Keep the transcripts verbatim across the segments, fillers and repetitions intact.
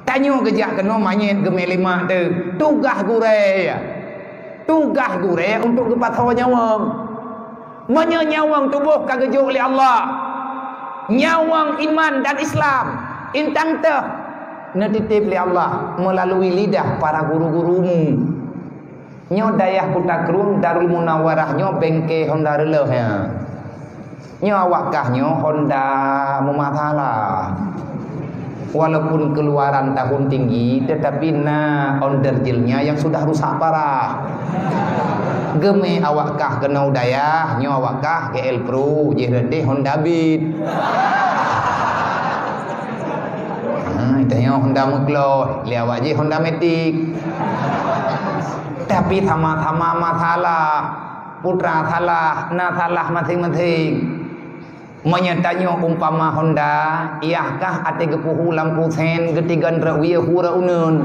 Tanyoe geujak keunoe manyét geumé lima teuh. Tugaih gurée, tugaih gurée untuk geupasoe nyawöng. Meunyoe nyawöng tuboh ka geujok lé Allah, nyawöng iman dan Islam, intang teuh neutitéb lé Allah meulalui lidah para guru-gurumu. Nyoe dayah Kuta Krueng, Darul Munawarah nyoe bengke Honda reuloh nyan. Nyoe awak kah nyoe Honda meumasalah. Walaupun keluaran tahun tinggi, tetapi na onderdilnya yang sudah rusak parah. Geumé awak kah keunoe u dayah, nyoe awak kah G L Pro, jih reudeh Honda Beat. Ha, tanyoe Honda meukloh, lé awak jih Honda Matic. Tapi sama-sama masalah. Putra salah, na salah maséng-maséng. Meunyoe tanyoe umpama Honda, yah kah até geupuhu lampu sen, geutigon rot wie hu rot uneuen.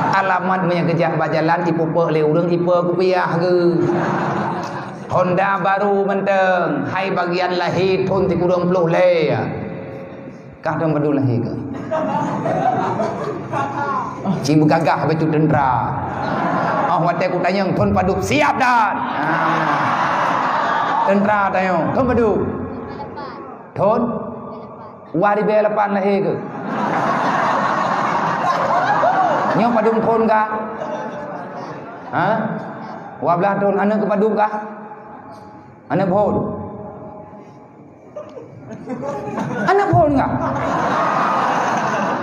Alamat meunyoe geujak bak jalan, ipeupeuk lé ureuëng ipe kupiah geuh. Honda baru mantong, hai bagian lahé thon sikureueng ploh lhée. Kah thon padub lahé keuh? Ci beugagah bacut teuntra. Oh, watée kutanyong thon padub, siap dan. Ah. Teuntra tanyong, thon padub? Thon? Dua ribée lapan lahé keuh? Nyoe padub thon kah? Ha? Dua blaih thon, aneuëk keuh padub kah? Aneuëk phon. Aneuëk phon kah?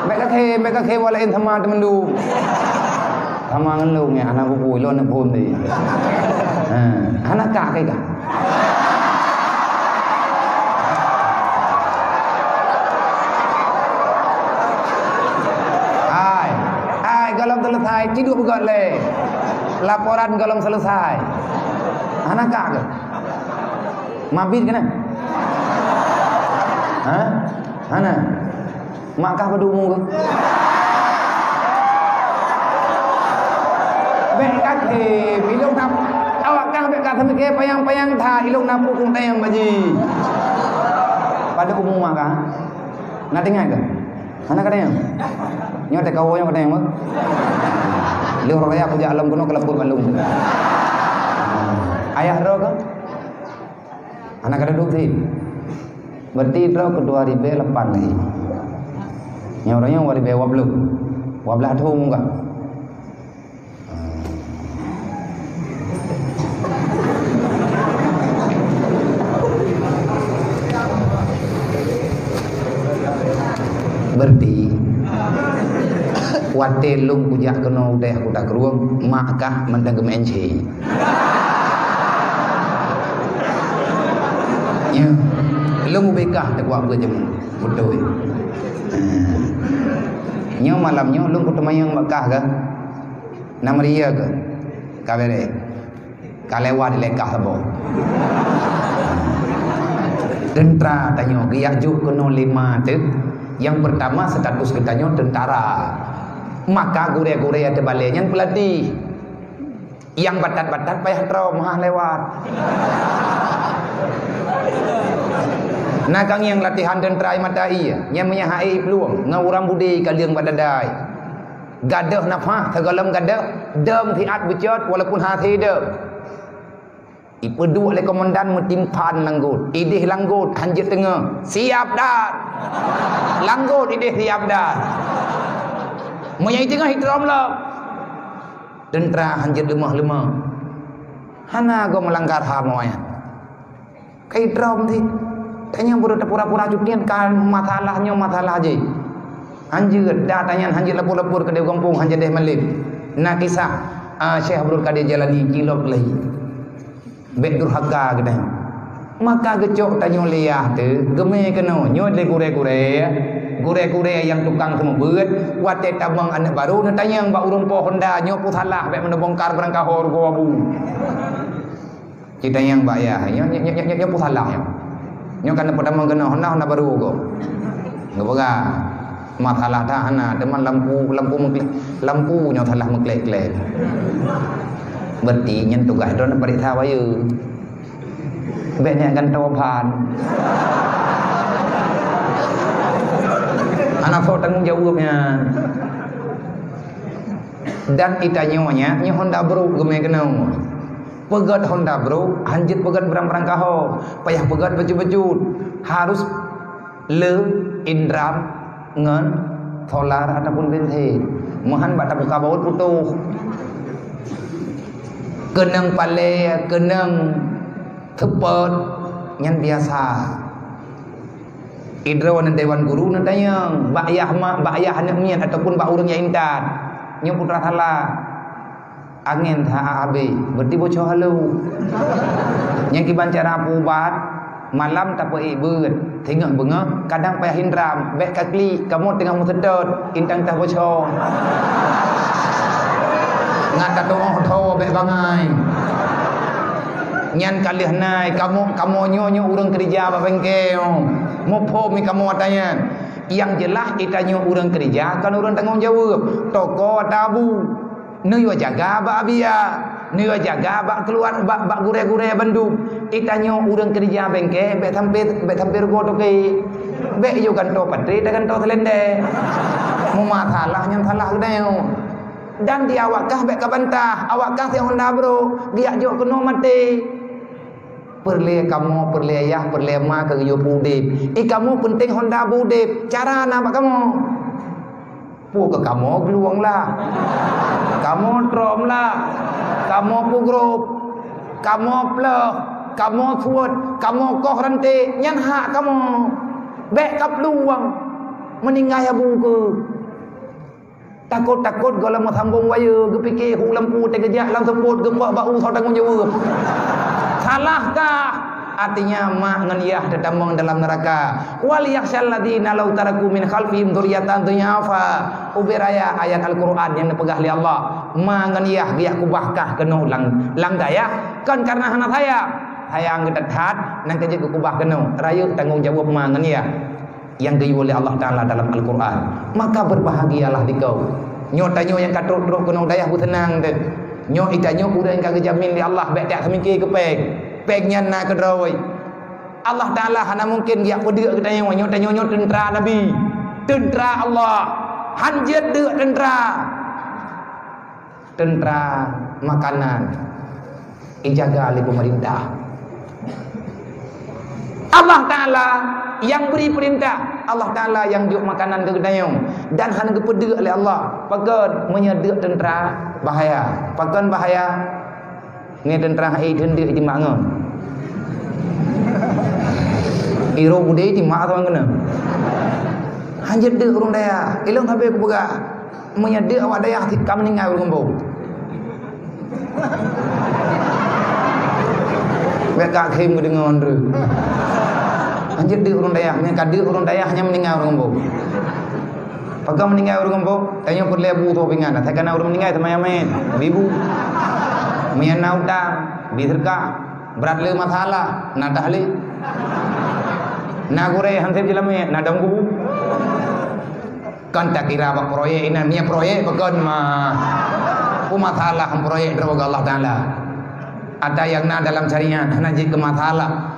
Bék kakhe, bék kakhe, walaén sama teumandum. Sama ngon lôn nyan, hana peue-peue, lôn aneuëk phon tadi. Ha, hana kah keu kah? Hai, hai, gohlom selesai, ci duek beugöt lé. Laporan gohlom selesai. Hana kah keuh? Mabit keunan? Ha? Hana. Mak kah padub umu keuh? Bék kakhe, ilong na, awak kah bék kah seumiké panyang-panyang that, ilong na pukung tayang baji. Padub umu mak kah? Na teuingat keuh? Hana ka tanyong? Nyoe teuka woe nyoe ka tanyong, beuh? Lheueh raya kujak lom keunoe keu lapor bak lôn. Ayah droe keuh? Hana ka duek sih. Berarti droe keu dua ribée lapan lagi. Nyoe uroe nyoe dua ribée dua ploh. Dua blaih thon kah? Berarti, watée lôn kujak keunoe u dayah Kuta Krueng, mak kah mantong geumeu'en cit. Ya, lôn ubé kah teukuak beuet jameun. Beutôi. Nyoe malam nyoe lôn kuteumanyong bak kah ka. Na meuria keuh? Ka bereh. Ka lewat dilée kah saboh. Teuntra tanyoe geujak jok keunoe lima teuk. Nyang peurtama, status geutanyoe teuntara. Maka gurée-gurée nyang teubalée nyan peulatéh. Nyang batat-batat payah trom, hah lewat. Na kang nyang latihan teuntra mata ie, nyang meunyoe hai plueng, ngon urang budi ka leueng bak dadai. Gadôh nafah, sigohlom gadôh, dong siat beucot walaupun hase dong. Ipeuduek lé komandan meutimpan langgot, idéh langgot, hanjeuet teungoh. Siap dan! Langgot idéh siap dan! Meunyoe i teungoh itrom lom. Teuntra hanjeuet leumah-leumah. Hana goe meulanggar ham awaknyan. Ka itrom cit. Tanyoe beureuta pura-pura cutian ka masalah nyoe masalah jih. Hanjeuet, da tanyan hanjeuet lapor-lapor keudéh gampông hanjeuet deh malém. Na kisah, ah, Syekh Abdul Qadir Jailani cilok lagi. Bék durhaka geutanyoe. Maka geucok tanyoe lé yah teuh, geumé keunoe, nyoe lé gurée-gurée, gurée-gurée nyang tukang seumeubeuet, watée tamong aneuëk barô neutanyong bak ureuëng po Honda, nyoe peue salah bék meuneubongkar beurangkaho rugoe abu. Citanyong bak yah, nyoe, nyoe, nyoe, nyoe, nyoe peue salah nyoe. Nyoe ka neupeutamong keunoe Honda, Honda barô gob. Geupeugah. Masalah that hana, teuma lampu, lampu meuklek, lampu nyoe salah meuklek-klek. Berarti nyan tugaih droeneuh pareksa wayeu. Bék nyak gantoe ban. Hana soe tanggong jaweueb nyan. Dan itanyoe nyan, nyoe honda brok geumé keunoe. Peugöt honda brok, hanjeuet peugöt barang-barang kaho, payah peugöt bacut-bacut. Harus le indram ngon solar ataupun bensin. Meuhan bak tabuka baut putôh. Keunong palé, keunong seupôt, nyan biasa. Idroe ngon dewan guru neutanyong, bak yah ma-, bak yah aneuk miet ataupun bak ureueng nyang intat. Nyoe putra salah. Angén that habéh, beuti boco halo. Nyang kiban cara peuubat, malam tapeuék beuet, singoh beungoh, kadang payah indram, bék ka klik, kamoe teungoh meuseutôt, intat tah boco. Ngat tatuoh tho bék bangai. Nyan ka lheueh nai, kamoe, kamoe nyoe, nyoe ureueng keurija bak bengke. Muphom mi kamoe ata nyan. Nyang jeulaih itanyoe ureueng keurija kon ureueng tanggong jaweueb, toko atawa bu. Neuyue jaga bak abiya, neuyue jaga bak keuluar-, bak, bak gurée-gurée bandum. Itanyoe ureueng keurija bengke, bék sampai, bék sampai rugoe toke. Bék yue gantoe patré tagantoe seulendé. Meumasalah nyan salah geutanyoe. Dan di awak kah bék ka bantah, awak kah si honda brok, geujak jok keunoe maté. Peureulée kamoe, peureulée yah, peureulée ma keu geuyue udeb. I kamoe peunteng honda beu udeb, cara na bak kamoe. Peue keu kamoe glueng lah, kamoe trom lah, kamoe peugrôp, kamoe pleuh, kamoe suet, kamoe koh ranté, nyan hak kamoe. Bék kaplueng meuninggai abu keuh. Takot-takot gohlom meusambong wayeu, geupike hu lampu teugeujak lam seupôt geupok bak u soe tanggong jaweueb. Salah kah? Artinya mak ngon yah teutamong dalam neuraka. Wal yakhsyal ladzina law taraku min khalfihim dzurriyyatan dzhi'afa. Ubé raya ayat Al-Qur'an nyang neupeugah lé Allah, ma ngon yah geujak kubah kah keunoe lam, lam dayah, kon kareuna hana sayang. Sayang geuh that-that, nyan keuh jeuet geukubah keunoe. Rayeuk tanggong jaweueb ma ngon yah nyang geuyue lé Allah Taala dalam Al-Qur'an, maka berbahagialah dikau. Nyoe tanyoe nyang ka trok-trok keunoe dayah beuseunang teuh. Nyoe itanyoe ureueng nyang ka geujamin lé Allah, bék tajak seumike keu péng. Péng nyan na keudroe. Allah Taala hana mungken geujak peudeuek geutanyoe. Nyoe tanyoe nyoe teuntra Nabi, teuntra Allah, han jeuet deuk teuntra. Teuntra makanan ijaga lé peumeurintah. Allah Taala nyang bri peurintah, Allah Taala nyang jok makanan keu geutanyoe dan hana geupeudeuek lé Allah. Pakon? Meunyoe deuk teuntra bahaya. Pakon bahaya? Ngon teuntra hai deuk timak ngon. Iro budé timak atau kena. Hanjeuet deuk ureueng dayah. Ilong sabe kupeugah. Meunyoe deuk awak dayah cit ka meuninggai ureueng kampông. Bék ka khém geudeungoe droe. Hanjeuet deuk ureueng dayah, meunyoe ka deuk ureueng dayah nyan meuninggai ureueng kampông. Pakon meuninggai ureueng kampông? Tanyoe peureulée bu tho pingan, asai kana ureueng meuninggai teuma nyang mét, bi bu. Meunyoe na utang, bi seudeukah. Brat le masalah, na tahlil. Na gurée han sép jilamé, na dong kubu. Kan takira bak proyek inan, nia proyek pakon ma. Peue masalah proyek droe bak Allah Taala. Ata nyang na dalam syariat hana jeuet keu masalah.